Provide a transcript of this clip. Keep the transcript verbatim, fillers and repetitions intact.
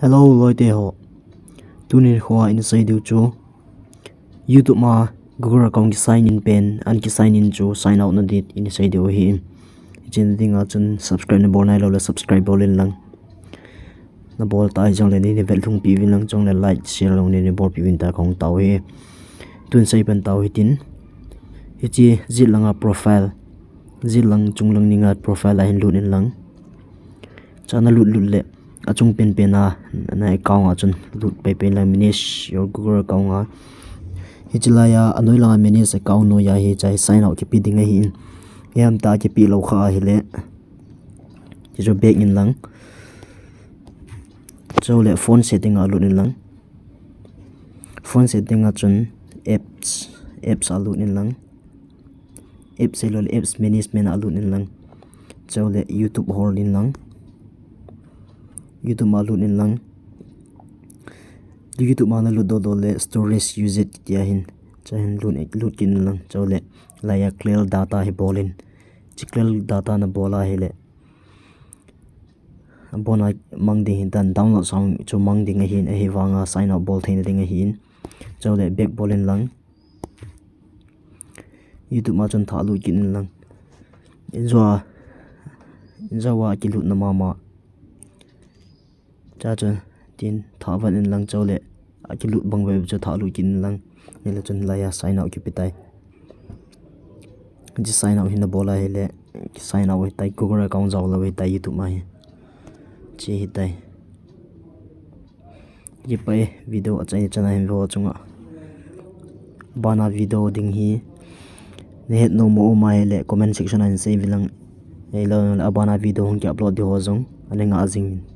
Hello, loite ho. Tunin kho a in sei diu chu YouTube ma Google account ki sign in pen, an ki sign in chu sign out na ding in sei diu ahi. Hiche dinga chun subscribe na bol nailou le subscribe bol in lang. Na bol ta jongle nei, nei vet lhung pi uvin lang, chule like, share jong nei, nei bol pi uvin tia kahung tao ahi. Tun sei pan tao hitin. Hiche jet langa profile. Jet lang chung lang ninga profile a hin lut in lang. Chua na lut lut le, achung pen pen a, na account a chun lut pai pai in lang, manage your Google account a. Hiche laiya, anoi langa manage account noiya hiche a hi sign out kipe ding ahin. Hiche ham tia kipe lou kha ahile. Hichu back in lang. Chule phone setting a lut in lang. Phone setting a chun apps, apps a lut in lang. Apps hilou le apps management a lut in lang. Chule YouTube hol in lang. YouTube a lut in lang. YouTube a na lut doh doh le storage usage tia hin. Chua hin lut, lut kit in lang. Chule laiya clear data hi bol in. Hiche clear data na bol ahile. Abona mang ding hitan, download sound chu mang ding ahin, ahivanga sign out bol theina ding ahin. Chule back bol in lang. YouTube a chun thah lut kit in lang. Injo a, injo a kilut na mama. Chua chun tin thah vat in lang chule. Akilut bang vei chu thah lut kit in lang. Hile chun laiya sign out kipe tai. Hiche sign out hi na bol ahile, sign out hitai, Google account jao lou hitai YouTube ma hi. Hiche hitai. Hiche pa e, video achaina chan a hin vo chunga. Abana video ding hi. Na het nom mo um ahile comment section a hin sei uvin lang. Ahilou le abana video hung ki upload ding ho jong ana ngah jing in.